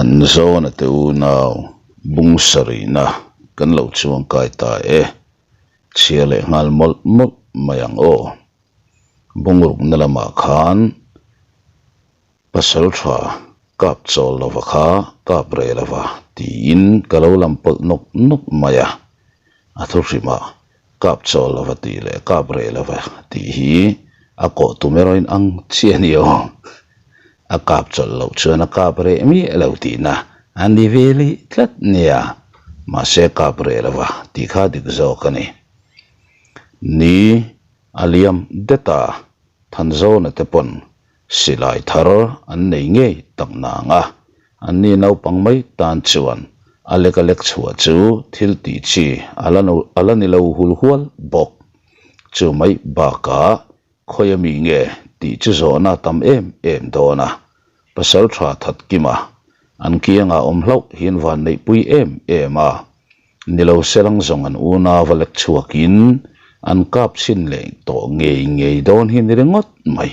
Thanzawna te unau bung sarihna kan lo chuangkai ta e. Chhia leh nghal mawlh mawlh mai ang aw. Bungrukna lamah khan pasal tha kap chawl lova kha kap reh lova tiin ka lo lam pawlh nawk nawk mai a. A thuhrimah kap chawl lova tih leh kap reh lova tih hi a kawh tum erawhin ang chiah a ni aw. A kap chawlh loh chuan a kap reh miah lo tihna a ni ve lih tlat nia. Mahse kap reh lova tih kha dik zawk a ni. Ni a liam det a, Thanzawna te pawn silai thar an nei ngei tak nang a, anni naupang mai tan chuan a lek a lek chhuah chu thil tih chi a la a la ni lo hul hual bawk. Chu mai bakah khawi a mi nge tih chu zawhna a tam em em dawn a, pasal tha that kima an kiangah awm hlauh hian van neihpui em em a. Ni lo selang zawng an unau a lek chhuakin an kap chhin leh tawh ngei ngei dawn hi ni ringawt mai.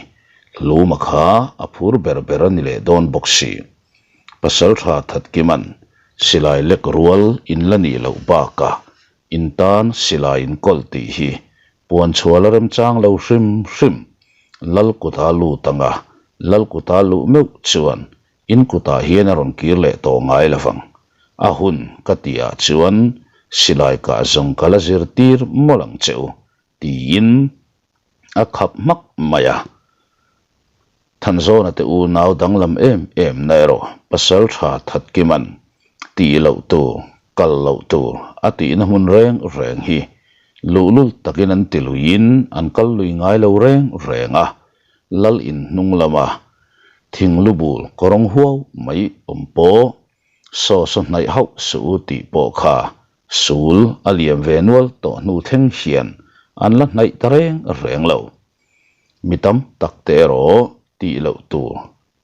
Hluma kha a phur ber ber a ni leh dawn bawk si. Pasal tha Thatkiman silai lek rual in la nih loh bakah in tan silai in kawl tih hi puan chhual a remchang lo hrim hrim. Lal kuta lut anga Lal kuta luh meuh chuan In kutah hian a rawn kir leh tawh ngai lo vang. A hun ka tihah chuan silai kah zawng ka la zirtir mawlh ang che u, tiin a khap hmak mai a. Thanzawna te unau danglam em em na erawh pasal tha Thatkiman tih loh tur, kal loh tur a tihna hmun reng reng hi luhlul takin an ti luiin an kal lui ngai lo reng reng a, Lal in hnung lama thing lu bul kawrawng huau mai awm pawh saw saw hnaih hauh suh u tih pawh kha sul a liam ve nual tawh hnu thleng hian an la hnaih ta reng reng lo. Mi tam tak te erawh tih loh tur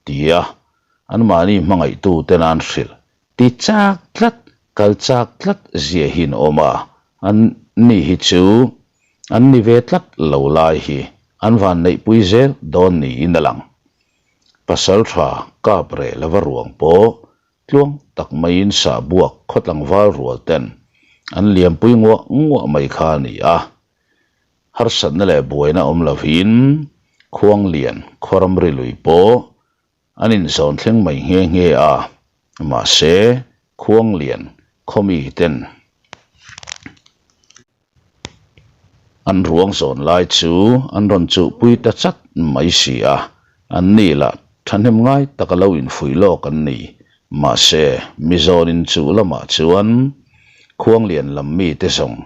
tia anmahni hmangaihtu ten an hrilh ti chak tlat, kal chak tlat zia hi an awm a, an ni hi chu an ni ve tlat lo lai hi an vanneihpui zel dawn niin a lang. Pasal tha kap reh lova ruang pawh tluang tak maiin sahbuak khaw tlangval rual ten an liampui nguah nguah mai kha a ni a. Harsatna leh buaina awm lovin Khuanglian khaw ramri lui pawh An inzawn thleng mai nghe nghe a, mahse Khuanglian khawmi ten an ruang zawn lai chu an rawn chuhpui ta chat mai si a, an ni lah thahnem ngai taka lo infuih lawk an ni. Mahse mizawn inchuh lamah chuan Khuanglian lam mite zawng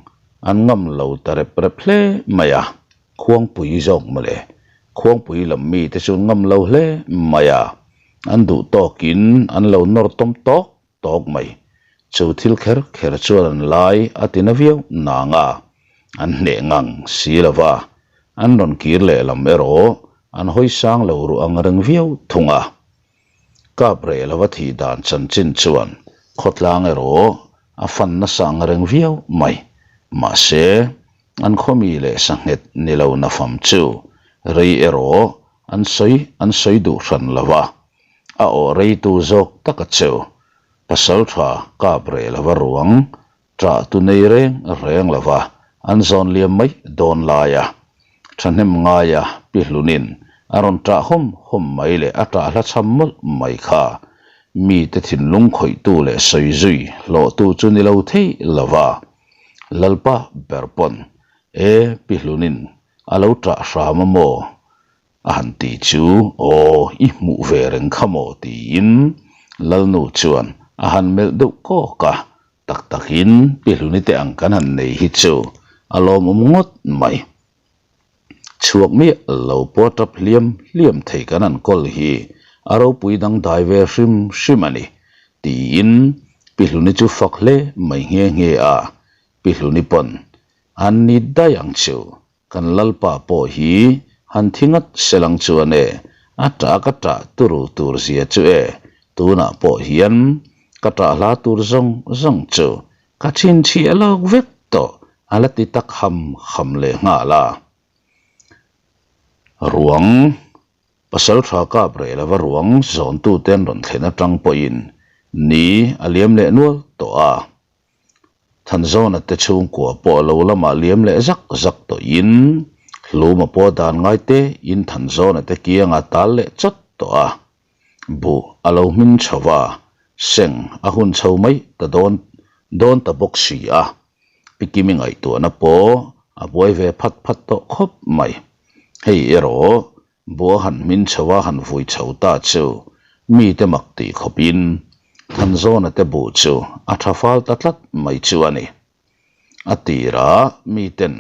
an ngam lo ta rep rep hle mai a. Khuangpui zawk mawle. Khuangpui lam mite chu ngam lo hle mai a, an duh tawkin an lo nawr tawm tawk tawk mai. Chu thil kher kher chuan an lai a ti na viau nang a, an hneh ngang si lo va, an rawn kir leh lam erawh an hawi sang lo ruh ang reng viau thung a. Kap reh lova thih dan chanchin chuan khawtlang erawh a fan nasa ang reng viau mai. Mahse, An khawmi leh sanghet ni lo nafam chu rei erawh an sawi an sawi duh hran lo va, a aw reitu zawk tak a cheu. Pasal tha kap reh lo va ruang ṭah tu nei reng reng lo va an zawn liam mai dawn lai a, ṭhahnem ngaia pi hlunin a rawn ṭah hawm hawm mai leh a ṭah hla chham mawlh mai kha mite thinlung khawihtu leh sawi zui hlawhtu chu ni lo thei lo va. Lalpa ber pawn e pi Hlunin a lo ṭah hram a maw? a han ti chu aw i hmuh ve reng kha maw tiin Lalnu chuan a han melh deuh kawk a, tak takin pi Hluni te ang kan han nei hi chu a lawmawm ngawt mai. Chhuak miah lo pawh tap hliam hliam thei kan han kawl hi a ropui dangdai ve hrim hrim a ni, tiin Pi Hluni chu fak hle mai nghe nghe a. Pi Hluni pawn, An ni daih ang chu, kan Lalpa pawh hi han thi ngat selang chuan e, a ṭah ka ṭah turu tur zia chu e, tunah pawh hian ka ṭah hla tur zawng zawng chu Ka chhinchhiah lawk vek tawh a la ti tak ham ham leh nghal a. Ruang, pasal tha kap reh lova ruang zawntute an rawn thlen atang pawhin Ni a liam leh nual tawh a. Thanzawna te chhungkua pawh lo lamah liam leh zak zak tawhin Hluma pawh dan ngai te in Thanzawna te kianga tal leh chawt tawh a. Buh a lo hmin chho va, seng a hun chho mai ta dawn dawn ta bawk si a. Pi Kimi ngaihtuahna pawh a buai ve phat phat tawh khawp mai. Hei erawh Bua han hmin chho a han vui chho ta chu mite mak tih khawpin Thanzawna te buh chu a tha fal ta tlat mai chu a ni. A tirah miten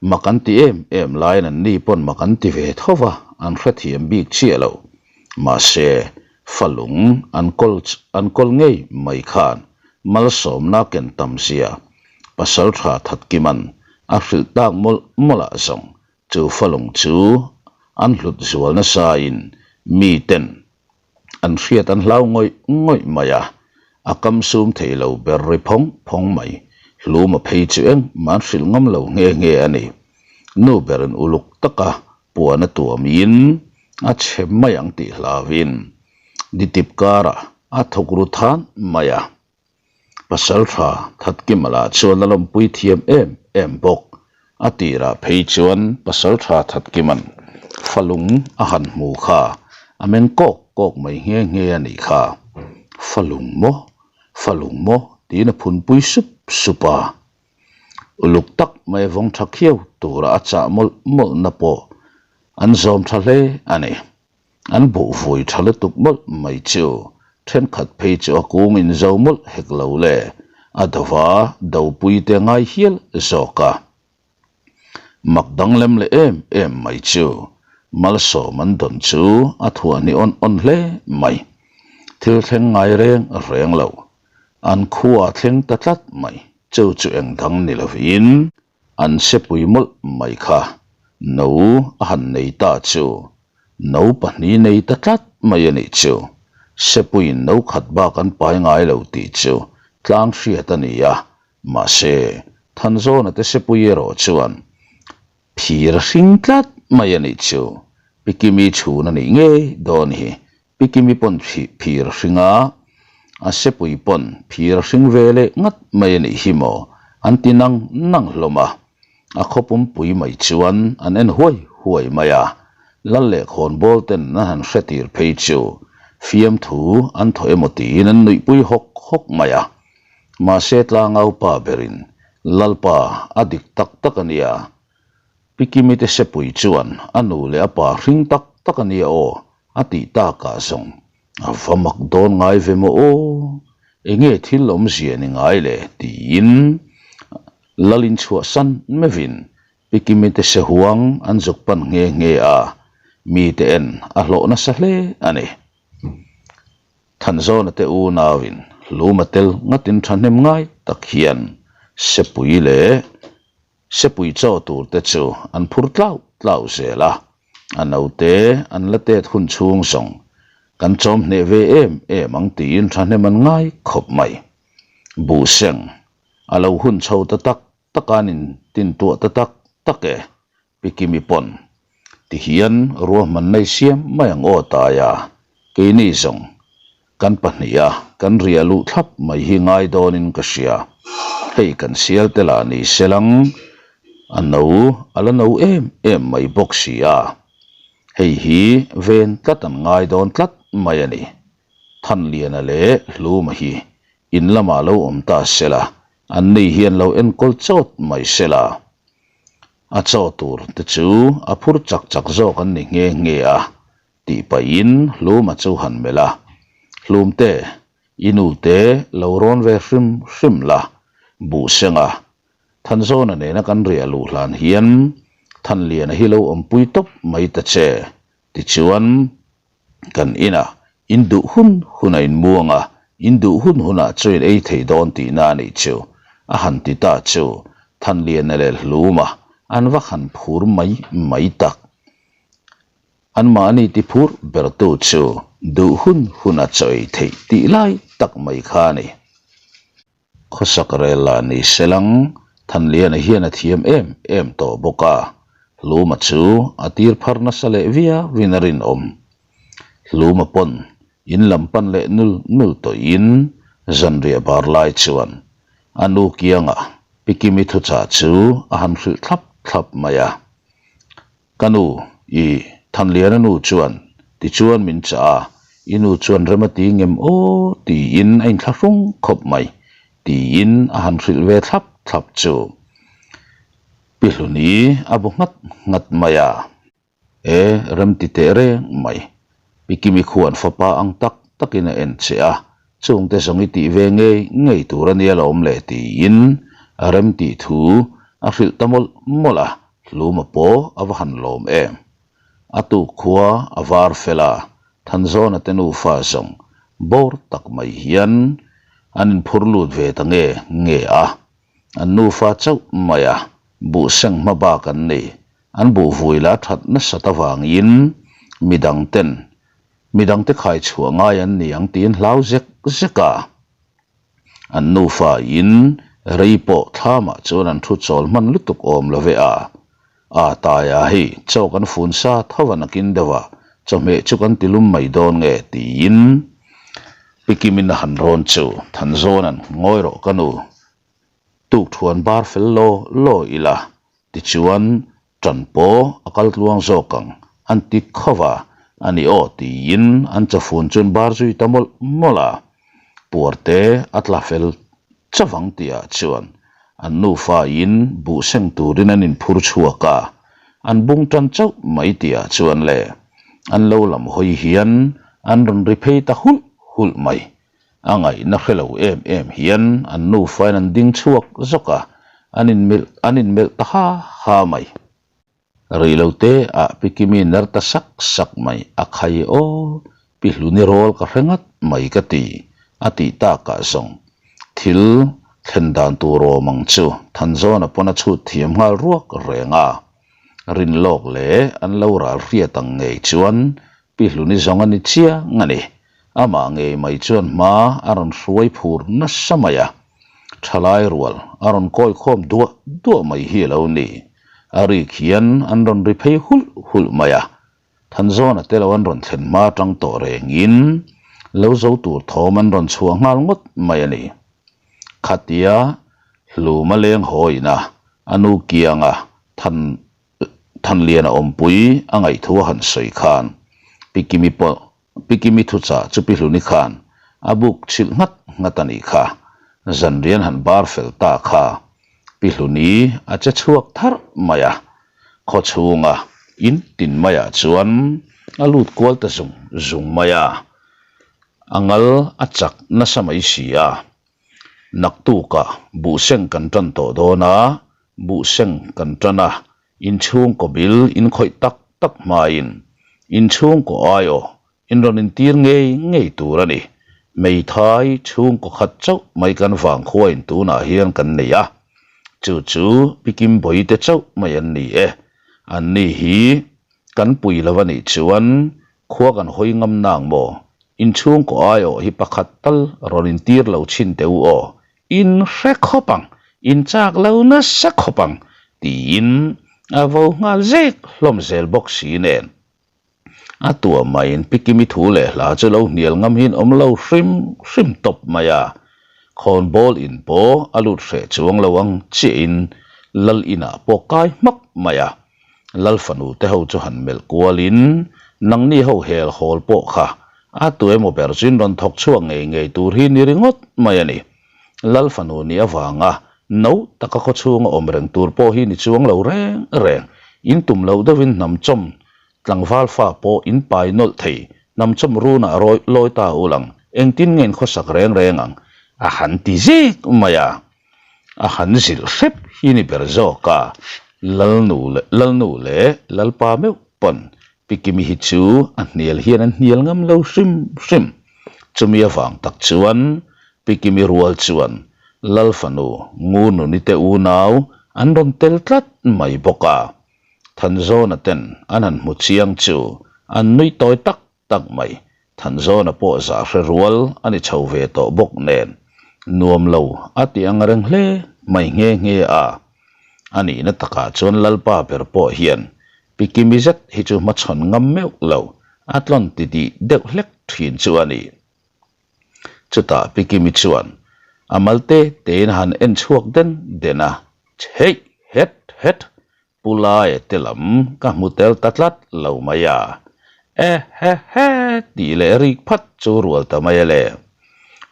mak an ti em em laiin an ni pawn mak an ti ve tho va, an hrethiam bik chiah lo. Mahse, falung an kawl an kawl ngei mai khan malsawmna ken tam zia Pasaltha Thatkiman a hrilh tak mawlh mawlh ah zawng Chu falung chu an hlut zual nasain miten an hriat an hlau ngawih ngawih mai a, a kam sum thei lo ber ri phawng phawng mai. Hluma phei chu engmah an hrilh ngam lo nghe nghe a ni. Nu berin uluk taka puan a tuamin a chhe mai ang tih hlauin ditip karah a thawk ru than mai a. Pasaltha Thatkima lah chuan a lawmpui thiam em em bawk. A tirah phei chuan Pasaltha Thatkima'n falung a han hmu kha a meng kawk kawk mai nghe nghe a nih kha. Falung maw? Falung maw? tiin a phunpui sup sup a. Uluk tak mai vawng tha khiau tura a chah mawlh mawlhna pawh an zawm tha hle a ni. An buh vui tha lutuk mawlh mai chu thenkhat phei chu a kung in zo mawlh hek lo le, a dova dopui te ngai hial zawk a. Mak danglem leh em em mai chu malsawm an dawn chu a thuahni awn awn hle mai. Thil thleng ngai reng reng lo, an khua thleng ta tlat mai chu chu eng dang ni lovin An sepui mawlh mai kha. No a han nei ta chu. No pahnih nei ta tlat mai a nih chu. Sepuiin no khat bak an pai ngai lo tih chu tlang hriat a ni a. Mahse, Thanzawna te sepui erawh chuan phir a hring tlat mai a nih chu. Pi Kimi chhun a nih ngei dawn hi. Pi Kimi pawn phir a hring a, a sepui pawn phir a hring ve leh ngat mai a nih hi maw an ti nang nang hlawm a. A khawpumpui mai chuan an en huai huai mai a, Lal leh khawnbawl ten an han hre tir phei chu fiamthu an thaw emaw tiin an nuihpui hawk hawk mai a. Mahse tlangau pa berin Lalpa a dik tak tak a nia, Pi Kimi te sepui chuan a nu leh a pa hring tak tak a nia aw A tih takah zawng a va mak dawn ngai ve maw aw, enge thil awmzia ni ngai le tiin Lalin chhuahsan meuhin Pi Kimi te sehuang an zuk pan nghe nghe a, mite en a hlawh nasa hle a ni. Thanzawna te unauin hluma tel ngatin thahnem ngai tak hian sepui leh Sepui chaw tur te chu an phur tlau tlau zel a, a naute an la tet hun chhung zawng kan chawm hneh ve em em ang tiin thahnem an ngai khawp mai. Buhseng a lo hun chho ta tak tak a nin tintuah ta tak tak e, Pi Kimi pawn tihian ruahman nei siam mai ang aw taia keini zawng Kan pahniha kan riah luh thlap mai hi ngai dawnin ka hria. Hei kan sial te lah ni se lang, a no a la no em em mai bawk si a. Hei hi ven tlat an ngai dawn tlat mai a ni. Thanliana leh Hluma hi in lamah lo awm ta se la, an ni hian lo enkawl chawt mai se la. A chaw tur te chu a phur chak chak zawk an ni nghe nghe a. Tih pahin Hluma chu han melh a, Hlumte, i nute lo rawn ve hrim hrim la, Buhsenga, Thanzawna nena kan riah luh hlan hian Thanliana hi lo awmpui tawp mai ta che, tichuan kan inah in duh hun hun a inmuang a, in duh hun hunah chu in ei thei dawn tihna a nih chu, a han ti ta chu Thanliana leh Hluma an va han phur mai mai tak. Anmahni tiphur bertu chu duh hun hun a chawi theih tih lai tak mai kha a ni. Khawsak rel lah ni se lang, Thanliana hian a thiam em em tawh bawk a, Hluma chu a tir phar nasa leh viauin a rinawm. Hluma pawn. In lam pan leh nul nul tawhin zanriah bar lai chuan a nu kiangah Pi Kimi thuchah chu a han hrilh thlap thlap mai a. Ka nu, i Thanliana nu chuan tichuan min chah a, i nu chuan rem a ti ngem aw tiin a inthlahrung khawp mai tiin a han hrilh ve thlap thlap chu. Pi Hluni a bu nghat nghat mai a. E, rem ti teh reng mai. Pi Kimi khuan fapa ang tak takin a en che a, chungte zawng i tih ve ngei ngei tur a nia lo awm leh tiin a rem tih thu a hrilh ta mawlh mawlh a, Hluma pawh a va han lawm em. A tuk khua a var fel a, Thanzawna te nufa zawng bawr tak mai hian an inphur lut ve ta nge nge a, an nufa chauh mai a, buh seng hma bak an ni. An buh vui la that nasat avangin midang ten midang te khai chhuah ngai an ni ang tiin hlau zek zek a. An nufa in rei pawh thlamah chuan an thu chawl hman lutuk awm lo ve a. A taia hei chaw kan fun sa tho a nakin deuh a, chawhmeh chu kan ti lum mai dawn nge tiin Pikimin a han rawn chu Thanzawna'n ngawi rawh ka nu Tukthuan bar fel law law ila, tichuan ṭan pawh a kal tluang zawk ang, an ti khauh a, a ni aw tiin an chawfun chuan bar zui ta mawlh mawlh a. Puarte a tla fel chavang tihah chuan an nufain buh seng turin an inphur chhuak a, an bung ṭan chauh mai tihah chuan le an lo lam hawi hian an rawn ri phei ta hulh hulh mai. A ngaihna hre lo em em hian an nufain an ding chhuak zawk a, an inmelh an inmelh ta ha ha mai. Rei lo te ah Pi Kimi ner ta sak sak mai, a khai aw, Pi Hluni rawl ka hre ngat mai ka ti, a tih takah zawng thil thlen dan tur awm ang chu Thanzawna pawn a chhut thiam nghal ruak reng a. Rinlawk leh an lo ral hriat ang ngei chuan Pi Hluni zawng a ni chiang a ni. Amah ngei mai chuan hma a rawn hruai phur nasa mai a, thalai rual a rawn kawi khawm duah duah mai hi a lo ni. A rik hian an rawn ri phei hulh hulh mai a, Thanzawna te lo an rawn thlen hma atang tawh rengin lo zo tur thawm an rawn chhuah nghal ngawt mai a ni. Khatia hluma leng hawiin a, a nu kianga Than Thanliana awmpui a ngaihthu a han sawi khan Pi Kimi pawh Pi Kimi thuchah chu Pi Hluni khan a buk chhilh nghat nghat a nih kha. Zanrian han bar fel ta kha Pi Hluni a che chhuak tharh mai a, khaw chhunga in tin maiah chuan a lut kual ta zung zung mai a, a ngal a chak nasa mai si a. Naktukah buhseng kan tan tawh dawn a, buhseng kan tan a, Inchhungkaw bil in khawih tak tak hmain inchhungkaw aiaw in rawn intir ngei ngei tur a ni. Meithai chhungkaw khat chauh mai kan vangkhuain tunah hian kan nei a, chu chu Pi Kimbawi te chauh mai an ni e. Anni hi kan pui lo a nih chuan khua kan hawi ngam nang maw? Inchhungkaw aiawh hi pakhat tal rawn intir lo chhin teh u aw In hre khawp ang, in chak lo nasa khawp ang, tiin a vo nghal zek hlawm zel bawk si nen. A tua maiin Pi Kimi thu leh hla chu lo hnial ngam hian awm lo hrim hrim tawp mai a, khawnbawl in pawh a lut hreh chuang lo ang chiahin Lal inah pawh kai hmak mai a. Lal fanu te ho chu han melh kualin nangni ho hel hawl pawh kha a tu emaw ber chu in rawn thawk chhuak ngei ngei tur hi ni ringawt mai a ni. Lal fanu nih avanga no taka khaw chhunga awm reng tur pawh hi ni chuang lo reng reng. In tum loh deuhin hnam chawm tlangval fa pawh in pai nawlh thei hnam chawm runah rawi lawi ta ul ang engtin nge in khawsak reng reng ang a han ti zek mai a. A han zilh hrep hi ni ber zawk a, Lalnu leh Lalnu leh Lalpa meuh pawn Pi Kimi hi chu a hnial hian an hnial ngam lo hrim hrim. Chumi avang tak chuan Pi Kimi rual chuan Lal fanu Ngununi te unau an rawn tel tlat mai bawk a. Thanzawna ten an han hmu chiang chu an nui tawi tak tak mai. Thanzawna pawh zah hre rual a ni chho ve tawh bawk nen nuam lo a ti ang reng hle mai nghe nghe a. A nihna takah chuan Lalpa ber pawh hian Pi Kimi zet hi chu hmachhawn ngam meuh lo. a tlawn titih deuh hlek thin chu a ni. Chutah Pi Kimi chuan a mal te tein a han en chhuak den den a, Chheih het het, Pu Laia te lam ka hmu tel ta tlat lo mai a, e he he tih leh rik phat chu rual ta mai a le.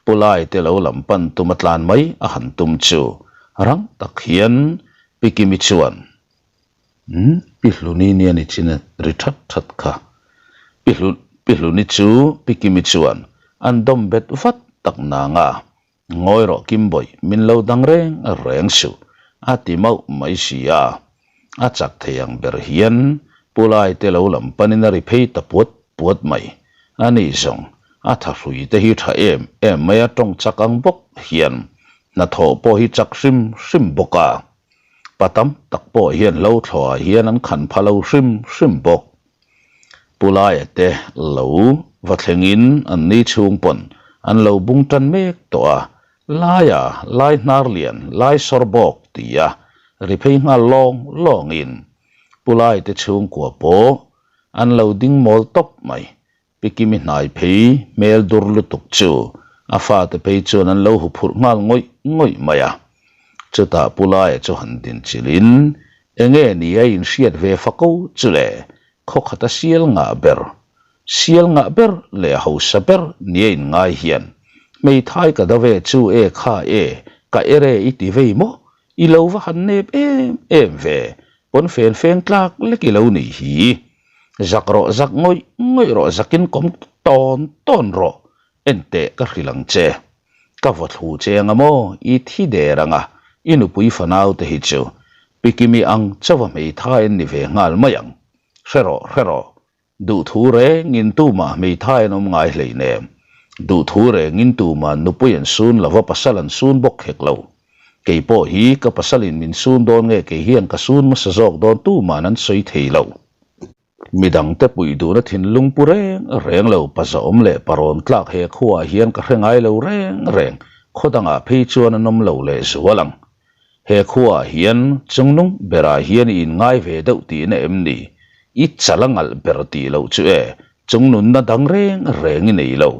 Pu Laia te lo lam pan tum a tlan mai a han tum chu rang tak hian Pi Kimi chuan, Umm, Pi Hluni nia ni chin a ri that that kha. Pi Hlu Pi Hluni chu Pi Kimi chuan an dawm bet vat tak nang a, Ngawi rawh Kimbawih, min lo dang reng reng suh, a ti mauh mai si a. A chak thei ang ber hian Pu Lai te lo lam panin a ri phei ta puat puat mai. A ni zawng, a thahrui te hi tha em em mai a tawng chak ang bawk hian hnathawh pawh hi chak hrim hrim bawk a. Pa tam tak pawh hian hlo thlawhah hian an khan pha lo hrim hrim bawk. Pu Laia te lo va thlengin an ni chhung pawn an lo bung tan mek tawh a, Laia lai hnar lian lai sawr bawk ti a ri phei nghal lawng lawngin Pu Laia te chhungkua pawh an lo ding mawl tawp mai. Pi Kimi hnai phei hmel dur lutuk chu a fate phei chuan an lo huphurh nghal ngawih ngawih mai a. Chutah Pu Laia chu han din chilhin enge ni a inhriat ve fako chu le khaw khata sial ngah ber, sial ngah ber leh hausa ber ni a inngai hian hmeithai ka dave chu e kha e ka ere i ti vei maw i lo va han nep em em ve pawn fen feng tlak lek i lo nih hi. Zak rawh zak ngawih ngawih rawh zakin kawm tawn tawn rawh enteh ka hrilh ang che. Ka vaw thlu che anga maw i thi der anga i nupui fanau te hi chu Pikimi ang chauha hmeithai an ni ve nghal mai ang. Hre rawh hre rawh duhthu rengin tumah hmeithai an awm ngai hleinem. Duhthu rengin tumah nupui an sun lova pasal an sun bawk hek lo. Kei pawh hi ka pasalin min sun dawn nge kei hian ka sun hmasa zawk dawn tuman an sawi thei lo. Midangte puih duhna thinlung pu reng reng lo pazawm leh parawn tlak he khuaah hian ka hre ngai lo reng reng, khaw dangah phei chuan an awm lo leh zual ang. He khuaah hian chungnung berah hian i inngai ve deuh tihna em ni? I chal a ngalh ber tih loh chu e, chungnunna dang reng reng i nei lo.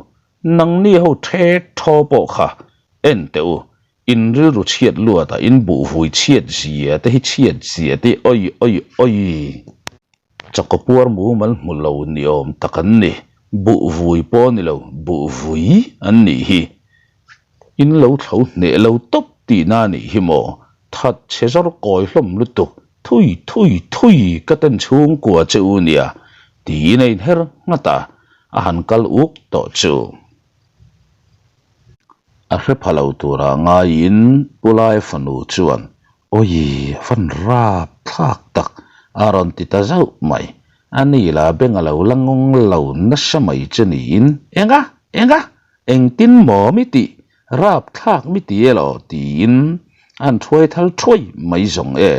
Nangni ho the thaw pawh kha en teh u, in rilru chhiat luat ah in buh vui chhiat zia te hi chhiat zia te oi oi oi. Chakaw puar mumal hmu lo ni awm tak an ni, buh vui pawh ni lo, buh vui an nih hi. In lo thlo hneh lo tawp tihna a nih hi maw, that chhe zawr kawi hlawm lutuk, thui thui thui ka ten chhungkua che u nia tiin a inher nghat a, a han kal uk tawh chu. A hre pha lo tura ngaiin Pu Lai fanu chuan Awi van rap thlak tak a rawn ti ta zauh mai. A ni la beng a lo la ngawng lo nasa mai chu niin Enga! Enga! Engtin maw mi tih rap thlak mi ti elaw tiin an thuai thal thuai mai zawng e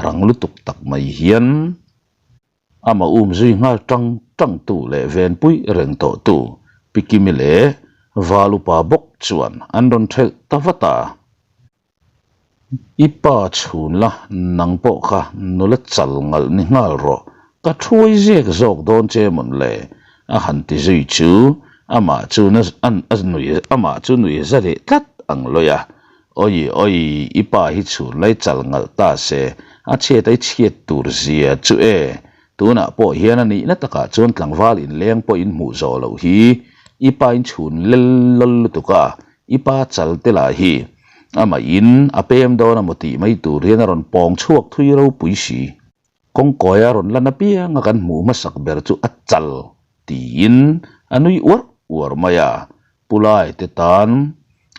rang lutuk tak mai hian. Amah um zui nghal tang tang tu leh venpui reng tawh tu Pi Kimi leh Val upa bawk chuan an rawn thelh ta vat a. I pa chhun la nang pawh kha nula chal ngalh ni nghal rawh, ka thuai zek zawk dawn che mawn le a han ti zui chu amah chu amah chu nui za leh tlat ang lawi a. Awi awi, i pa hi chhun lai chal ngalh ta se, a chhiat ai chhiat tur zia chu e. Tunah pawh hian a nihna takah chuan tlangval inleng pawh in hmuh zawh loh hi, i pa in chhun lel lawl lutuk a, i pa chal te lah hi amah in a pem dawn a maw tih mai tur hian a rawn pawng chhuak thui ropui si. Kawngkawi a rawn lan apianga kan hmuh hmasak ber chu a chal tiin a nui uar uar mai a, Pu Lai te tan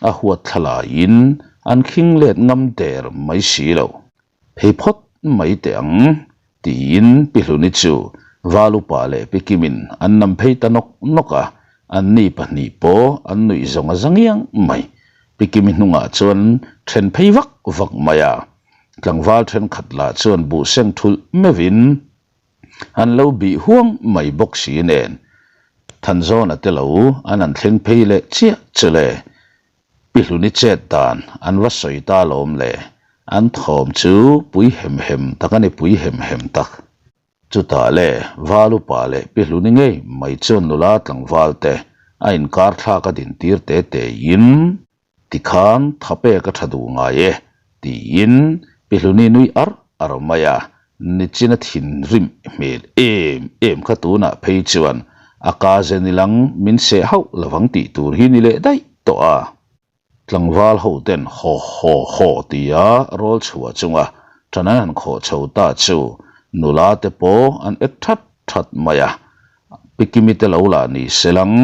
a huat thla laiin an khing let ngam der mai si lo. Phei phawt mai teh ang tiin Pi Hluni chu Val upa leh Pi Kimin an nam phei ta nawk nawk a, anni pahnih pawh an nuih zawng a za ngiang mai. Pi Kimi hnungah chuan then phei vak vak mai a. Tlangval thenkhat lah chuan buh seng thulh meuhin an lo bih huang mai bawk si nen Thanzawna te lo an han thleng phei leh chiah chu le. Pi Hluni chet dan an va sawi ta lawm le, an thawm chu pui hem hem tak a ni pui hem hem tak. Chutah le, Val upa leh Pi Hluni ngei mai chuan nula tlangval te a inkar thlak a din tir te te in, Tikhan tha pek a tha duh ngai e, tiin Pi Hluni nui ar ar mai a, nichin a thinrim hmel em em kha tunah phei chuan a ka zen ilang min seh hauh lovang tih tur hi ni leh daih tawh a. Tlangval ho ten haw haw haw tia rawl chhuah chunga ṭan an han khawh chho ta chu nula te pawh an ek that that mai a, Pikimi te lo lah ni se lang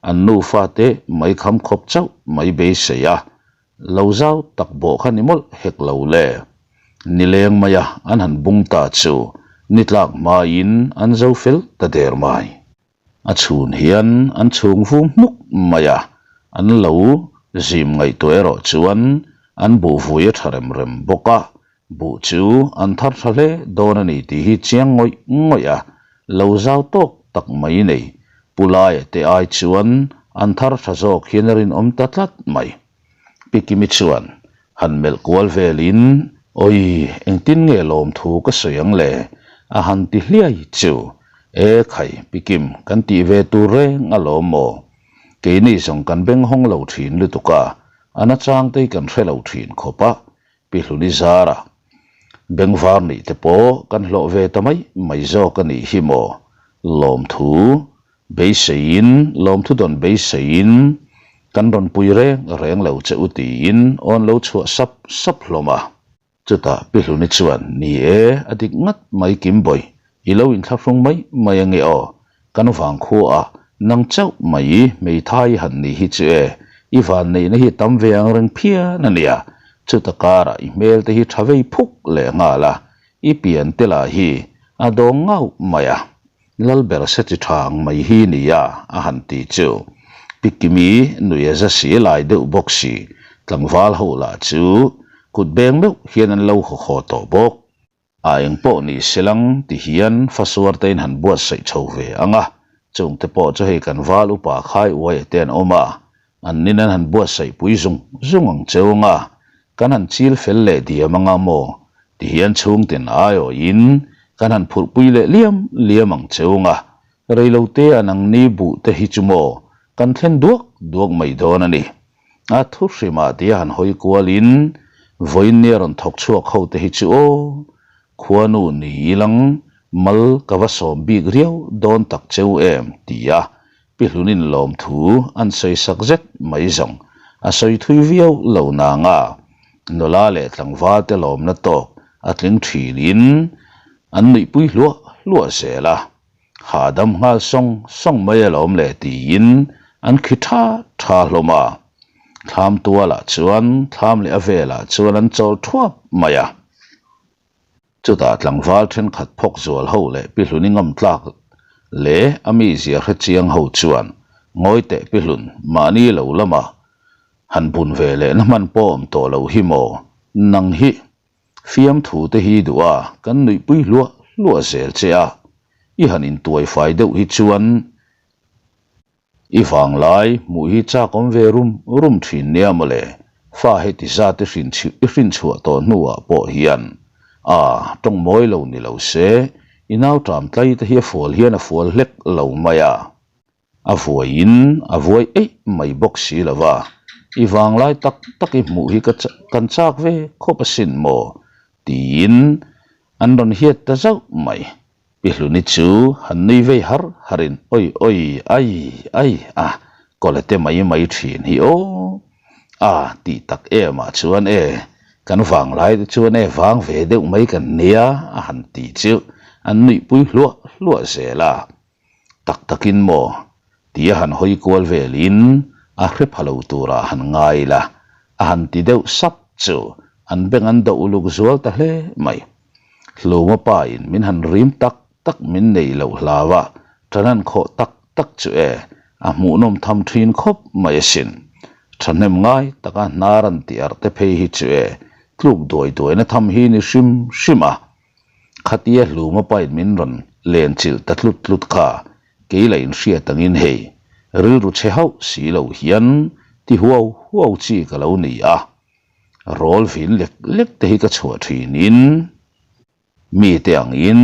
an nufa te mai kham khawp chauh mai beisei a, lo zau tak bawh kha ni mawlh hek lo le. Nileng maia an han bung ta chu ni tlak hmain an zo fel ta der mai. A chhun hian an chhung vum hmuk mai a, an lo zim ngaihtuah erawh chuan an buh vui a tha rem rem bawk a, buh chu an thar tha hle dawn a ni tih hi chiang ngawih ngawih a, lo zau tawk tak mai nei Pu Laia te ai chuan an thar tha zawk hian a rinawm ta tlat mai. Pi Kimi chuan han melh kual velin, Awi, engtin nge lawmthu ka sawi ang le? a han ti hliai chu. E khai, Pi Kim, kan tih ve tur reng alawm maw? Keini zawng kan beng hawng lo thin lutuk a, a nachang te hi kan hre lo thin khawp a, Pi Hluni zara bengvar nih te pawh kan hlawh ve ta mai mai zawk a nih hi maw? Lawmthu Beiseiin, lawmthu dawn beiseiin kan rawn pui reng reng lo che u tiin awn lo chhuah sap sap hlawm a. Chutah Pi Hluni chuan, Ni e, a dik ngat mai Kimbawi, i lo inthlahrung mai mai ange aw, kan vangkhuaah nang chauh mai i hmeithai i han nih hi chu e, i vanneihna hi tam ve ang reng phian a nia, chuta karah i hmel te hi tha vei phuk leh nghal a, i pian te lah hi a dawng ngauh mai a. Lalber se chi tha ang mai hi nia a han ti chu. Pi Kimi nui a za si lai deuh bawk si, tlangval ho lah chu kut beng meuh hian an lo haw haw tawh bawk. A eng pawh ni se lang ti hian fasuar te in han buatsaih chho ve ang a, chungte pawh chu hei kan val upa khai uai te an awm a, an nin an han buatsaih pui zung zung ang cheu ang a, Kan han chil fel leh diam anga maw? Ti hian chhungtin aiawhin kan han phurhpui leh liam liam ang cheu nga, reilote a nangni buh te hi chu maw kan thlen duak duak mai dawn a ni. A thu hrimah tia han hawi kualin vawiin nia rawn thawk chhuak ho te hi chu aw, khuanu ni ilang mal ka va sawm bik riau dawn tak cheu em tia Pi Hlunin lawmthu an sawi sak zet mai zawng a sawi thui viau lo nanga nula leh tlangval te lawmna tawk a tling thinin an nuihpui hluah hluah zel a, hahdam nghal sawng sawng mai alawm le tiin an khi tha tha hlawm a. Thlam tualah chuan thlam leh a velah chuan an chawl thuap mai a. Chutah tlangval thenkhat phawk zual ho leh Pi Hluni ngam tlak leh a mizia hre chiang ho chuan ngawi teh Pi Hlun mahni lo lamah han bun ve leh na hman pawh awm tawh lo hi maw nang hi fiamthu te hi duh a kan nuihpui hluah hluah zel che a i han intuai fai deuh hi chuan I vanglai hmuh hi chak awm ve rum rum thin nia mawle, fa heti zat i hrin i hrin chhuah tawh hnuah pawh hian a tawng mawi lo ni lo se, i nau ṭam tlai te hi a fual hian a fual hlek lo mai a, a vuaiin a vuai eih mai bawk si lo va, i vanglai tak tak i hmuh hi ka kan chak ve khawp asin maw tiin an rawn hiat ta zauh mai. Pi Hluni chu han nui vei har harin awi awi ai ai a, kawle te mai mai thin hi aw a tih tak em ah chuan e kan vanglai te chuan e vang ve deuh mai kan nia a han ti chu an nuihpui hluah hluah zel a, tak takin maw tia han hawi kual velin a hre pha lo turah han ngai la a han ti deuh sap chu an beng an doh uluk zual ta hle mai. Hluma pa in min han rim tak tak min neih loh hlau a, ṭan khawh tak tak chu e, a hmuhnawm tham ṭhin khawp mai asin. Ṭhahnem ngai taka hnar an tih arh te phei hi chu e, tluk duai duaina tham hi ni hrim hrim a. Khatia Hluma pa in min rawn len chilh ta tlut tlut kha, kei la inhriat angin hei, rilru chhe hauh si lo hian ti huau huau chi ka lo ni a. Rawl vin lek lek te hi ka chhuah thinin mite angin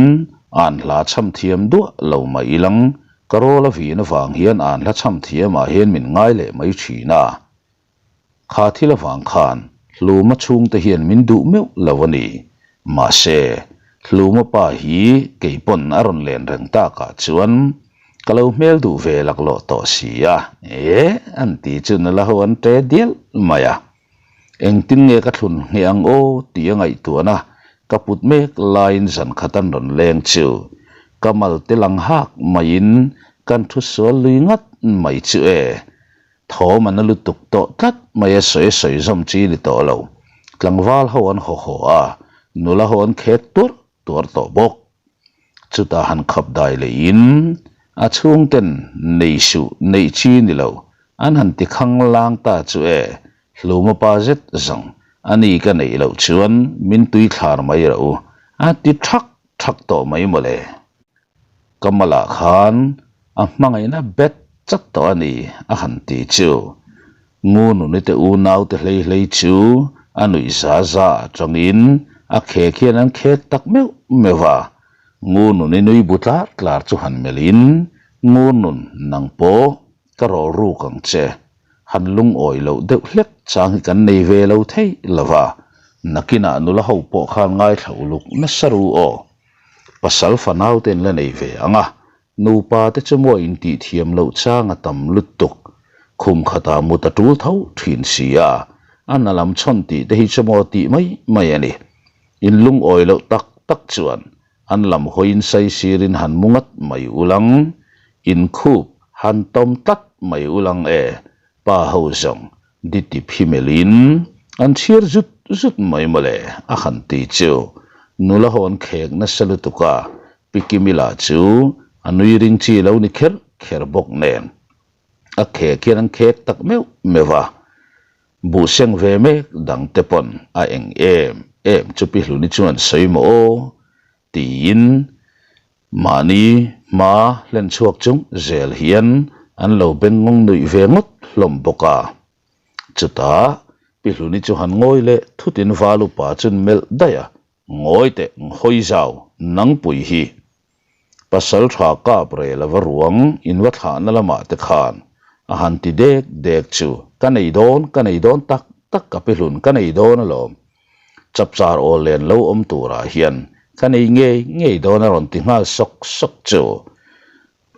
An hla chham thiam duah lo mai ilang, ka rawl a vin avang hian an hla chham thiamah hian min ngai leh mai thin a. Kha thil avang khan Hluma chhungte hian min duh meuh lo a ni. Mahse, Hluma pa hi kei pawn a rawn len reng takah chuan ka lo hmel duh ve laklawh tawh si a, e an ti chu nula ho an ṭe dial mai a. Engtin nge ka thlun ngheh ang aw tih a ngaihtuahna ka put mek laiin zan khat an rawn leng chu ka mal te lang hak maiin kan thu sual lui ngat mai chu e. Thawm a na lutuk tawh tlat mai a sawi a sawi zawm chi ni tawh lo. Tlangval ho an haw haw a, nula ho an khek tuarh tuarh tawh bawk. Chutah han khap dai leiin a chhungten nei suh neih chi ni lo an han ti khang lang ta chu e, hluma pa zet zawng a ni ka neih loh chuan min tui thlar mai rawh u a ti thak thak tawh mai mawle. Ka malah khan a hmangaihna bet chat tawh a ni a han ti chu. Ngununi te unaute hlei hlei chu a nuih za za atangin a khek hian an khek tak meuh meuh a. Ngununi nui bu tlar tlar chu han melhin, Ngunun nang pawh ka rawl ruk ang che. Han lungawi loh deuh hlek chang hi kan nei ve lo thei lo va, nakinah nula ho pawh khan ngaithla uluk nasa ru aw. Pasal fanau te an la nei ve ang a, nupa te chu maw intih thiam loh chang a tam lutuk. Khum khatah mut a tul tho thin si a, a na lam chhawn tih te hi chu maw tih mai mai a ni. In lungawi loh tak tak chuan an lam hawiin saisirin han mu ngat mai ulang, inkhup han tawm tlat mai ulang e, pa ho zawng Diti phi melhin an chhiar zut zut mai mawle a han ti chu nula ho an khek nasa lutuk a, Pi Kimi lah chu a nui ring chi lo ni kher kher bawk nen a khek hian an khek tak meuh meuh a, buhseng ve mek dang te pawn a eng em em chu Pi Hluni chuan sawi maw aw tiin Mahni hma hlen chhuak chung zel hian an lo bengngawng nuih ve ngawt hlawm bawk a. Chutah Pi Hluni chu han ngawi leh thutin val upa chun melh daih a, Ngawi teh nghawi zau, nangpui hi pasal tha kap rel ava ruang in va thlahna lamah te khan a han ti dek dek chu ka nei dawn, ka nei dawn tak tak ka Pi Hlun ka nei dawn alawm. Chapchar aw len lo awm turah hian ka nei ngei ngei dawn a rawn ti nghal sawk sawk chu.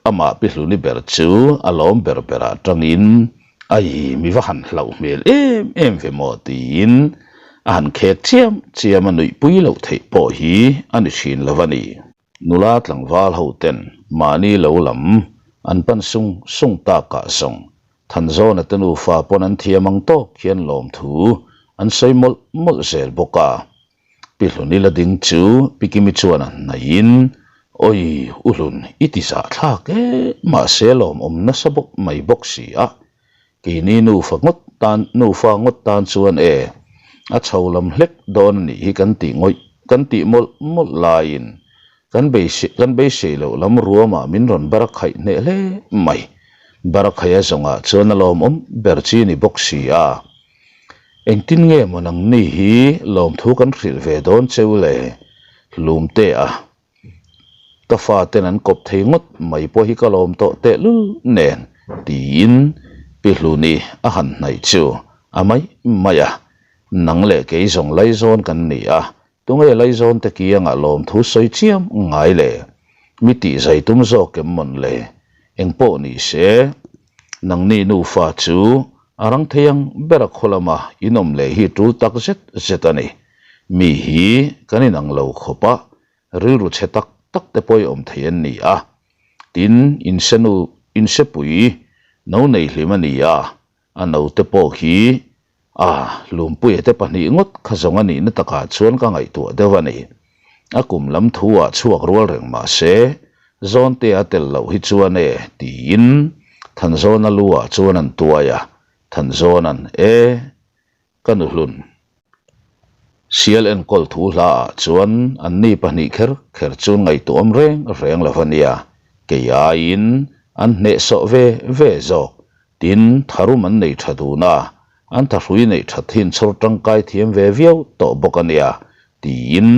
Amah Pi Hluni ber chu a lawm ber berah tangin Ai mi va han hlauh hmel em em ve maw tiin a han khek chiam chiam a nuihpui loh theih pawh hi a ni thin lo a ni. Nula tlangval ho ten mahni lo lam an pan sung sung takah zawng Thanzawna te nufa pawn an thiam ang tawk hian lawmthu an sawi mawlh mawlh zel bawk a. Pi Hluni la ding chu Pi Kimi chuan a hnaihin, Awi U Hlun i ti zahthlak e, mahse lawmawm nasa bawk mai bawk si a, Keini nufa ngawt tan nufa ngawt tan chuan e, a chho lam hlek dawn a nih hi kan tih ngawih kan tih mawlh mawlh laiin kan beisei kan beisei loh lam ruamah min rawn bar khaih hneh hle mai. Bar khaih a zawngah chuan a lawmawm ber chi ni bawk si a. Engtin nge maw nangni hi lawmthu kan hrilh ve dawn cheu le? Hlumte a. Ka faten an kawp thei ngawt mai pawh hi ka lawm tawh tehlul nen tiin Pi Hluni a han hnaih chu a mai mai a, nang leh kei zawng laizawn kan ni a, tunge laizawn te kiangah lawmthu sawi chiam ngai le? Mi tih zai tum zawk em mawn le? Engpawh ni se, nangni nufa chu a rang thei ang ber a khaw lama in awm leh hi tul tak zet zet a ni. Mi hi kan inang lo khawp a, rilru chhe tak tak te pawh i awm thei an ni a. Tin, insenu, insepui no nei hlim a ni a, a note pawh khi a Lumpuia te pahnih ngawt kha zawng a nihna takah chuan ka ngaihtuah deuh a ni. A kum lam thu ah chhuak rual reng mah se, Zawnte a tel loh hi chuan e tiin Thanzawna lu ah chuan an tuai a, Thanzawna'n e. Ka nuhlun. Sial enkawl thu hla ah chuan anni pahnih kher kher chu ngaihtuahawm reng reng lo a nia, kei aiin an hnehsawh ve ve zawk. Tin, tharum an nei tha dun a, an thahrui neih that hi an chhawr tangkai thiam ve viau tawh bawk a nia, tiin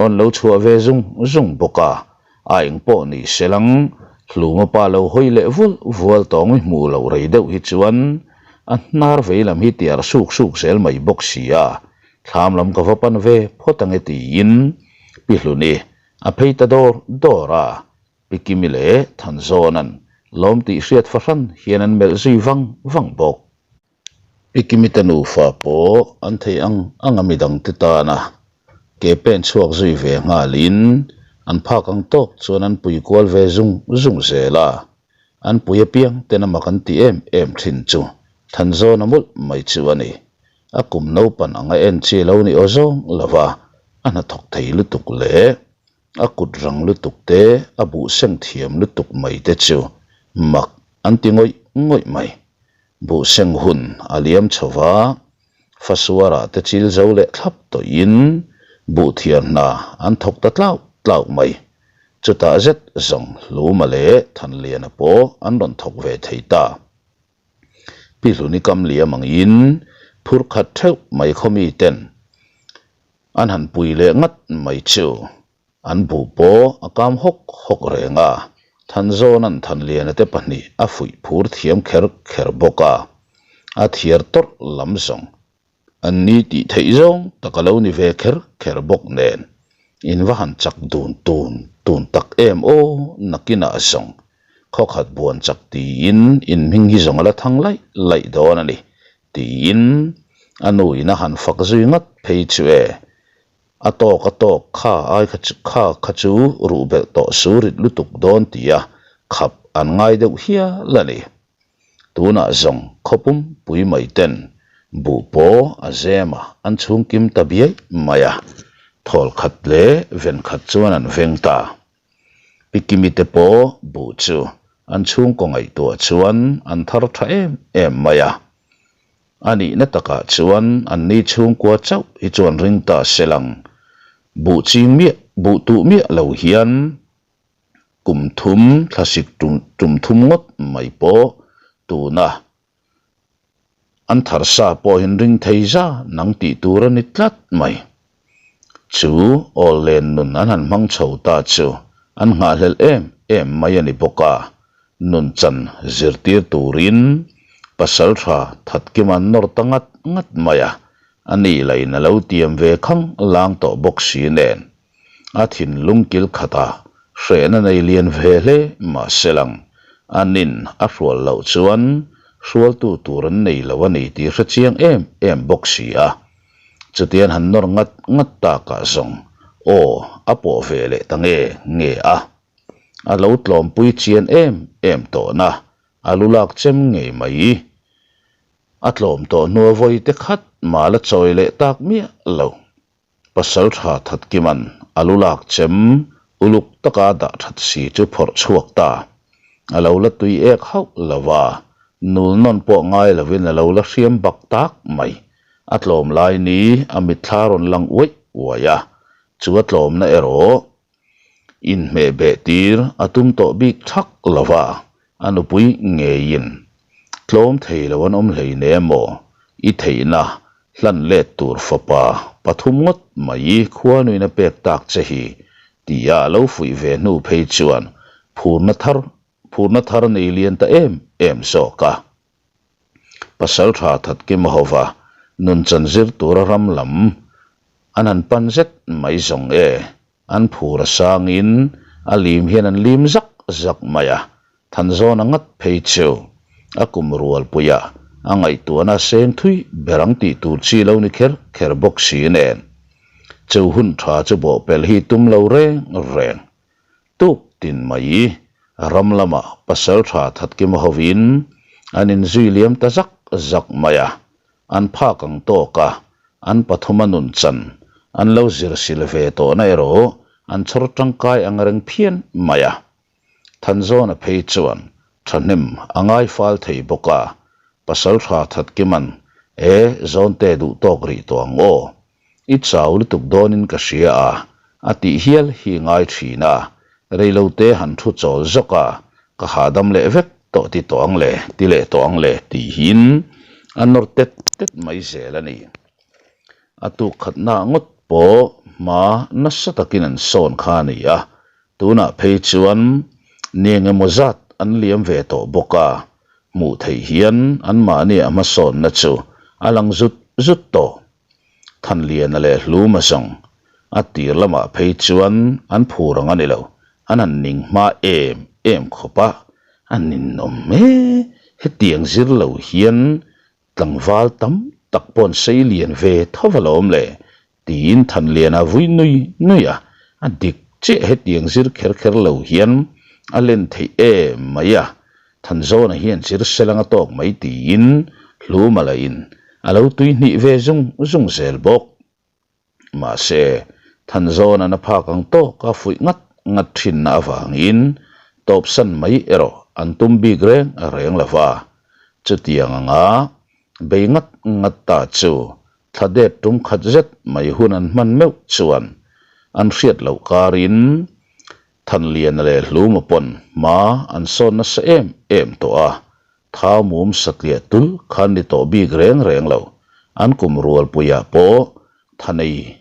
awn lo chhuah ve zung zung bawk a. A eng pawh ni se lang, Hluma pa lo hawi leh vual vual tawng i hmuh loh rei deuh hi chuan a hnar vei lam hi tiar suk suk zel mai bawk si a, thlam lam ka va pan ve phawt ange tiin Pi Hluni a phei ta dawr dawr a, Pi Kimi leh Thanzawna'n lawm tih hriat fahran hian an melh zui vang vang bawk. Pi Kimi te nufa pawh an theih ang ang a midangte tana ke pen chhuak zui ve nghalin an phak ang tawk chuan an pui kual ve zung zung zel a, an pui apiang ten a mak an ti em em thin chu Thanzawna mawlh mai chu a ni. A kum naupan anga en chi lo ni aw zawng lova a hnathawk thei lutuk leh A kut rang lutuk te, a buh seng thiam lutuk mai te chu mak an ti ngawih ngawih mai. Buh seng hun a liam chho va, Fasuara te chil zo leh thlap tawhin buh thiar hna an thawk ta tlauh tlauh mai. Chutah zet zawng Hluma leh Thanliana pawh an rawn thawk ve thei ta. Pi Hluni kam liam angin phur khat theuh mai khaw mi ten an han pui leh ngat mai chu an buh pawh a kam hawk hawk reng a, Thanzawna'n Thanliana te pahnih a fuih phur thiam kher kher bawk a, a thiar tawrh lam zawng An ni tih theih zawng tak a lo ni ve kher kher bawk nen, in va han chak dun tun tun tak em aw nakinah zawng khawkhat buan chak tiin in hming hi zawng a la thang laih laih dawn a ni tiin a nu in a han fak zui ngat phei chu e. A tawk a tawk kha ai kha chu kha kha chu ruh belh tawh su rit lutuk dawn tia khap an ngai deuh hial a ni. Tunah zawng khawpum pui mai ten buh pawh a zem a, an chhung kim ta biai mai a, thawl khat leh ven khat chuan an veng ta. Pi Kimi te pawh buh chu an chhungkaw ngaihtuah chuan an thar tha em em mai a. A nihna takah chuan anni chhungkua chauh hi chuan ring ta se lang, buh ching miah, buh tuh miah lo hian Kum thum thlasik tum tum thum ngawt mai pawh tuna an thar sa pawhin ring thei za nang tih tur a ni tlat mai. Chu awl len nun an han hmang chho ta chu an nghahhlelh em em mai a ni bawk a, nun chan zirtir turin pasal tha thatkima an nawr ta ngat ngat mai a, a ni lain a lo tiam ve khang lang tawh bawk si nen. A thinlung kil khat a, hrehna nei lian ve hle mah se lang, a nin a hrual loh chuan hrualtu tur an nei lo a ni tih hre chiang em em bawk si a. Chutian han nawr ngat ngat takah zawng aw a pawh ve leh ta nge nge a. A lo tlawmpui chian em em tawhna a lu lak chem ngei mai. A tlawm tawh hnua vawi te khat mah la chawi leh tak miah lo. Pasal tha Thatkima'n a lu lak chem uluk taka dah that si chu phawrh chhuak ta. A lo la tui ek hauh lo va, nul nawn pawh ngai lovin a lo la hriam bak tak mai. A tlawm lai ni a mitthla rawn lang uaih uaih a, chu a tlawmna erawh inhmeh beh tir a tum tawh bik thak lo va, a nupui ngeiin tlawm thei lo an awm hlei ne maw? I theihna hlan let tur fapa pathum ngawt mai khuanuin a pek tak che hi tia a lo fuih ve hnu phei chuan phurna thar phurna thar nei lian ta em em zawk a. Pasal tha Thatkima hova nun chan zir tura ram lam an han pan zet mai zawng e. An phur a sangin a lim hian an lim zak zak mai a, Thanzawna ngat phei chu a kum rualpuia a ngaihtuahna seng thui ber ang tih tur chi lo ni kher kher bawk si nen. Chu hun tha chu bawhpelh hi tum lo reng reng. Tuk tin mai ram lamah pasal tha Thatkima hovin an inzui liam ta zak zak mai a, an phak ang tawk a, an pathuma nun chan an lo zir sil ve tawhna erawh an chhawr tangkai ang reng phian mai a. Thanzawna phei chuan thahnem a ngai fal thei bawk a, pasal tha Thatkima'n, E, Zawnte duh tawk rih tawh ang aw. I chau lutuk dawnin ka hria a, a tih hial hi ngai thin a, reilote han thu chawl zawk a, ka hahdam leh vek tawh ti tawh ang le, ti leh tawh ang le tihin a nawr tet tet mai zel a ni. A tuk khatna ngawt pawh hma nasa takin an sawn kha a ni a. Tunah phei chuan ni engemaw zat an liam ve tawh bawk a, hmuh theih hian anmahni a hmasawnna chu a lang zut zut tawh. Thanliana leh Hluma zawng a tir lamah phei chuan an phur ang a ni lo, an han ning hma em em khawp a, a ninawm hle. Hetiang zir lo hian Tlangval tam tak paw'n sei lian ve tho alawm le, tiin Thanliana vui nui nui a, a dik chiah hetiang zir kher kher lo hian a len theih em mai a, Thanzawna hian zir selang a tawk mai tiin Hluma lahin a lo tui hnih ve zung zung zel bawk. Mahse, Thanzawna'n a phak ang tawka fuih ngat ngat thinna avangin tawpsan mai erawh an tum bik reng reng lo va. Chutiang anga bei ngat ngat ta chu thla det tum khat zet mai hun an hman meuh chuan an hriat loh karin Thanliana leh Hluma pawn hma an sawn nasa em em tawh a, Thau mum satliah tul khan ni tawh bik reng reng lo. An kum rualpuiah pawh thanei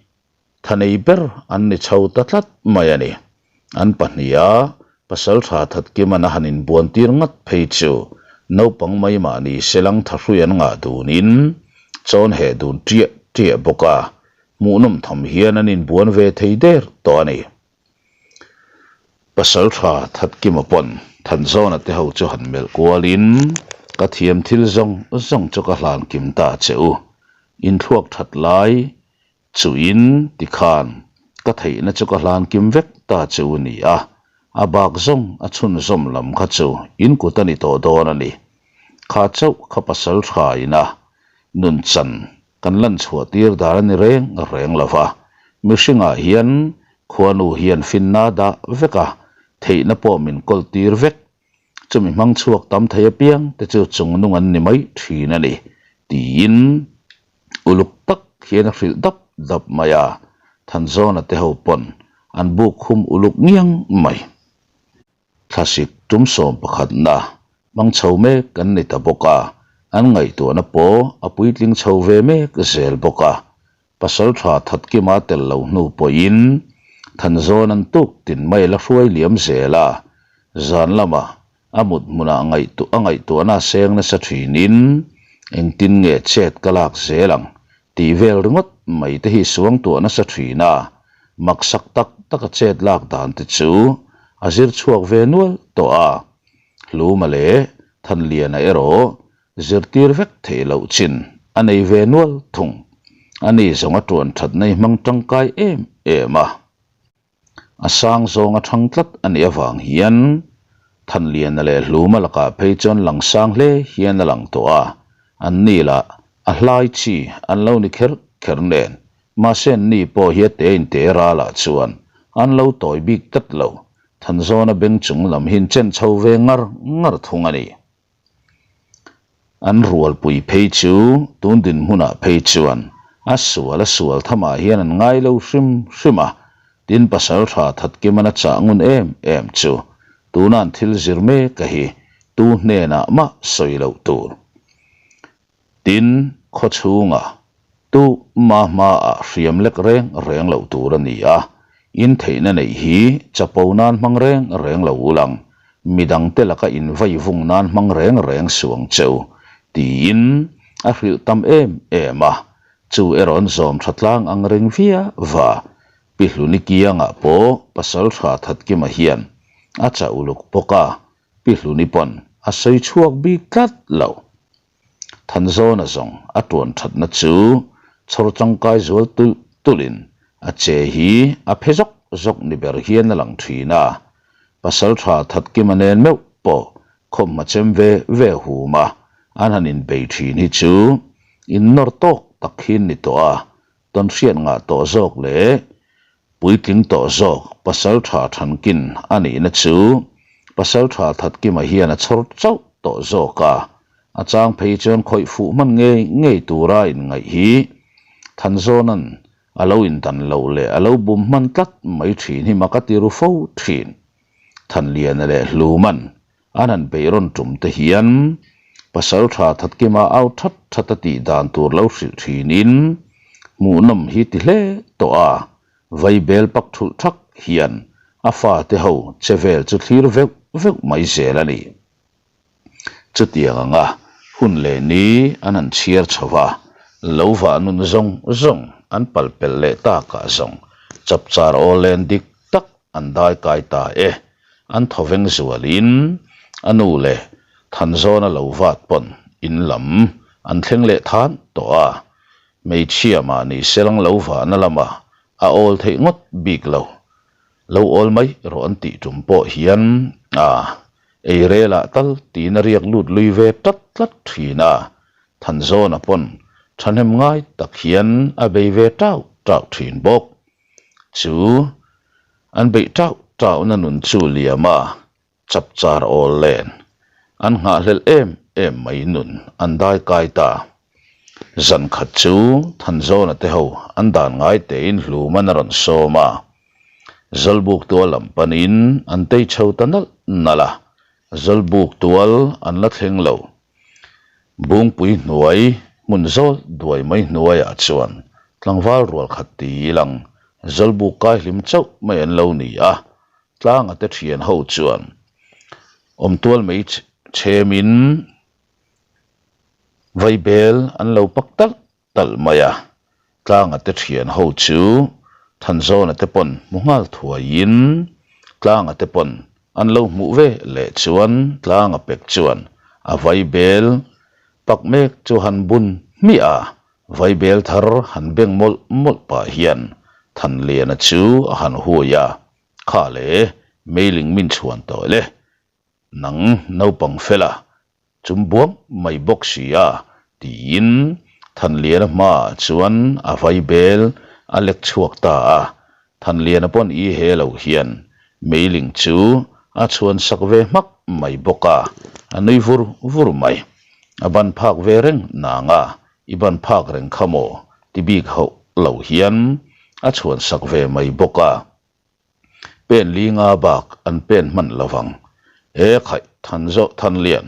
thanei ber an ni chho ta tlat mai a ni. An pahniha pasal tha Thatkiman a han inbuan tir ngat phei chu naupang mai mahni selang thahrui an ngah dunin chawn heh dun ṭiah ṭiah bawk a, hmuhnawm tham hian an inbuan ve thei der tawh a ni. Pasal tha Thatkima pawn Thanzawna te ho chu han melh kualin, Ka thiam thil zawng zawng chu ka hlan kim ta che u. Inthluak that lai chuin tikhan ka theihna chu ka hlan kim vek ta che u ni a, a bak zawng a chhunzawm lam kha chu in kut a ni tawh dawn a ni. Kha chauh kha pasal tha ina nunchan Kan lan chhuah tir dan a ni reng reng lo va, mihringah hian khuanu hian finna dah vek a, theihna pawh min kawl tir vek. Chumi hmang chhuak tam thei apiang te chu chungnung an ni mai thin a ni, tiin uluk tak hian a hrilh dap dap mai a, Thanzawna te ho pawn an buk khum uluk ngiang mai. Thlasik tum 11na hmang chho mek an ni ta bawk a, an ngaihtuahna pawh a puitling chho ve mek zel bawk a. Pasal tha Thatkima tel lo hnu pawhin Thanzawn an tuk tin mai la hruai liam zel a, zan lamah a mut hmunah a ngaihtuahna a seng nasa thinin engtin nge chet ka lak zel ang Tih vel ringawt mai te hi suangtuah nasa thin a, maksak tak tak a chet lak dan te chu a zir chhuak ve nual tawh a. Hluma leh Thanliana erawh zirtir vek theih loh chin a nei ve nual thung. Ani zawng a tuan thatna i hmang tangkai em em a. A sang zawng a thang tlat a nih avang hian Thanliana leh Hluma lakah phei chuan lang sang hle hian a lang tawh a, an ni lah a hlai chi an lo ni kher kher nen, mahse an ni pawh hi a te in te ralah chuan an lo tawi bik tlat lo, Thanzawna beng chung lam hi an chen chho ve ngar ngar thung a ni. An rualpui phei chu tun dinhmunah phei chuan a sual a sual thamah hian an ngai lo hrim hrim a, tin pasal tha Thatkiman a chah ngun em em chu tuna an thil zir mek a hi tu hnenah mah sawi loh tur. Tin, khaw chhunga tu ma hmaah hriam lek reng reng loh tur a ni a, in theihna neih hi chapo nan hmang reng reng lo ulang, midangte laka invai vung nan hmang reng reng suang cheu, tiin a hrilh tam em em a, chu erawh an zawm tha tlang ang reng viau va, Pi Hluni kiangah pawh pasal tha Thatkima hian a chah uluk bawk a, Pi Hluni pawn a sawi chhuak bik tlat lo. Thanzawna zawng a tuan thatna chu chhawr tangkai zual tulh tulhin a che hi a phe zawk zawk ni ber hian a lang thin a. Pasaltha Thatkima nen meuh pawh khawmhma chem ve ve hum a, an han inbei thin hi chu innawr tawk tak hi an ni tawh a, tawnhriat ngah tawh zawk leh Puitling tawh zawk pasal tha thankin a nihna chu pasal tha Thatkima hian a chhawr chauh tawh zawk a, a chang phei chuan khawih fuh hman ngei ngei tura inngaih hi Thanzawna'n a lo indan loh leh a lo bum hman tlat mai thin hi mak a ti ru fo thin. Thanliana leh Hluma'n An han beih rawn tum te hian pasal tha Thatkima au that that a tih dan tur lo hrilh thinin hmuhnawm hi ti hle tawh a, vai bel pak thulh thak hian A fate ho che vel chu thlir veuh veuh mai zel a ni. Chutiang anga hun leh ni an han chhiar chho va, lo vah nun zawng zawng an pal pelh leh takah zawng chapchar aw len dik tak an dai kai ta e. An thawveng zualin a nu leh Thanzawna lo vat pawn in lam an thleng leh than tawh a, hmeichhia mahni selang lo vahna lamah a awl theih ngawt bik lo. Lo awl mai rawh an tih tum pawh hian a ei relah tal tiin a riak lut lui ve tlat tlat thin a, Thanzawna pawn thahnem ngai tak hian a bei ve tau tau thin bawk. Chu an beih tau tauhna nun chu liam a, Chapchar awl len an nghahhlelh em em mai nun an dai kai ta. Zan khat chu Thanzawna te ho an dan ngai tein hlum an a rawn sawm a. Zawlbuk tual lam panin an tei chho ta nalh nalh a, Zawlbuk tual an la thleng lo. Bungpui hnuai hmun zawl duai mai hnuaiah chuan tlangval rual khat ti ilang Zawlbuk kai hlim chauh mai an lo ni a, Tlanga te thian ho chuan awmtual mai chhemin vaibel an lo pak talh talh mai a. Tlanga te thian ho chu Thanzawna te pawn hmu nghal thuaiin Tlanga te pawn an lo hmuh ve leh chuan Tlanga pek chuan a vaibel pak mek chu han bun hmiah a, vaibel thar han beng mawlh mawlh pah hian Thanliana chu a han hui a. Kha le, mailing min chhuan tawh le. Nang naupang fela chum buang mai bawk si a, tiin Thanliana hmaah chuan a vai bel a lek chhuak ta a. Thanliana pawn i he lo hian mailing chu a chhuan sak ve hmak mai bawk a, a nui vur vur mai. A ban phak ve reng nang a, i ban phak reng kha maw ti bik hauh lo hian a chhuan sak ve mai bawk a. Pen li nga bak an pen hman lo vang. E khaih than zawh than lian,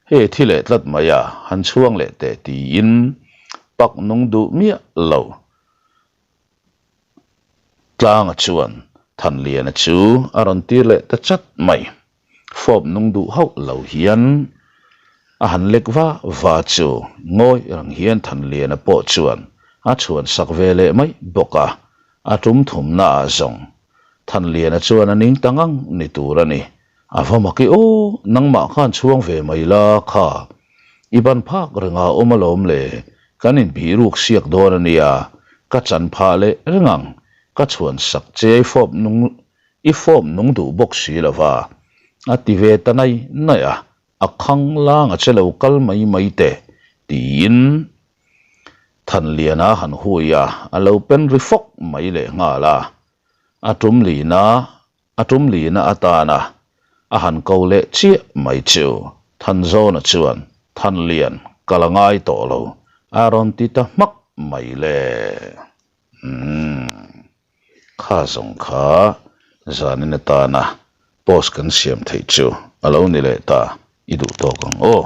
hei thi leh tlat mai a, han chhuang leh teh tiin pak nung duh miah lo. Tlanga chuan Thanliana chu a rawn tir leh ta chat mai. Fawp nung duh hauh lo hian a han lek va va chu ngawi rang hian Thanliana pawh chuan a chhuan sak ve leh mai bawk a, a tum thumna ah zawng Thanliana chuan a ning ta ngang ni tur a ni. A va mak i aw, nangmah khan chhuang ve mai la kha, i ban phak rengah awm alawm le, kan inbih ruk siak dawn a nia, ka chan phah leh reng ang, ka chhuan sak che i fawp nung I form nung duh bawk si lo va, a ti ve ta nai nai a, a khang lang a che lo kal mai mai teh, tiin Thanliana han hui a, a lo pen ri fawk mai leh nghal a, a tum lina a tum lina atana a han ko leh chiah mai chu Thanzawna chuan Thanlian ka la ngai tawh lo a rawn ti ta hmak mai le. Umm. Kha zawng kha zanin atana post kan siam theih chu a lo ni leh ta, i duh tawk ang aw.